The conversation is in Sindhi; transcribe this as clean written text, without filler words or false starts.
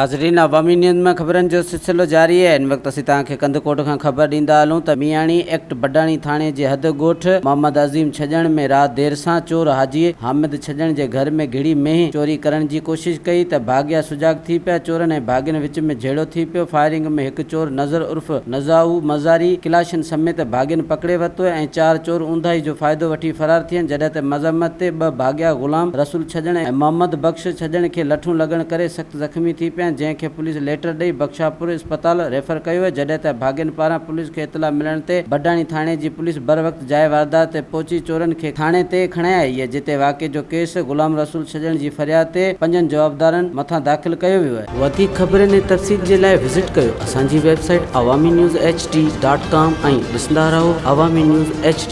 ناظرين عوامي نيوز ۾ خبرن جو سلسلو جاري آهي هن وقت اسين توهان کي ڪنڌڪوٽ کان خبر ڏيندا هلون ته مياڻي ايڪٽ بڊاڻي ٿاڻي جي حد ڳوٺ محمد عظيم ڇڄڻ ۾ رات دير سان چور حاجي حامد ڇڄڻ جي گهر ۾ گهڙي مينهن چوري ڪرڻ جي ڪوشش ڪئي ته ڀاڳيا سجاڳ ٿي پيا چورن ۽ ڀاڳين وچ ۾ جهيڙو ٿي پيو فائرنگ ۾ هڪ چور نظر عرف نزاعو مزاري ڪلاشن سميت ڀاڳين پڪڙي ورتو ۽ چار چور اونداهي جو فائدو وٺي فرار ٿين جڏهن ته مزاحمت تي ٻه ڀاڳيا غلام رسول ڇڄڻ ۽ محمد بخش ڇڄڻ کي لٺون لڳڻ ڪري سخت زخمي ٿي پيا جنهن کي پوليس ليٽر ڏئي بخشاپور اسپتال ريفر ڪيو جڏهن ته ڀاڳين پاران پوليس کي اطلاع ملڻ تي بڊاڻي ٿاڻي جي پوليس بروقت جاء واردات تي پهچي چورن کي ٿاڻي تي کڻائي آئي جتي واقعي جو ڪيس غلام رسول ڇڄڻ جي فرياد تي پنجن جوابدارن مٿان داخل ڪيو ويو آهي. وڌيڪ خبرن ۽ تفصيل جي لاء وزٽ ڪيو اسان جي website Awami news H D dot com ۽ ڏسندا رهو عوامي نيوز ايڇ ڊي.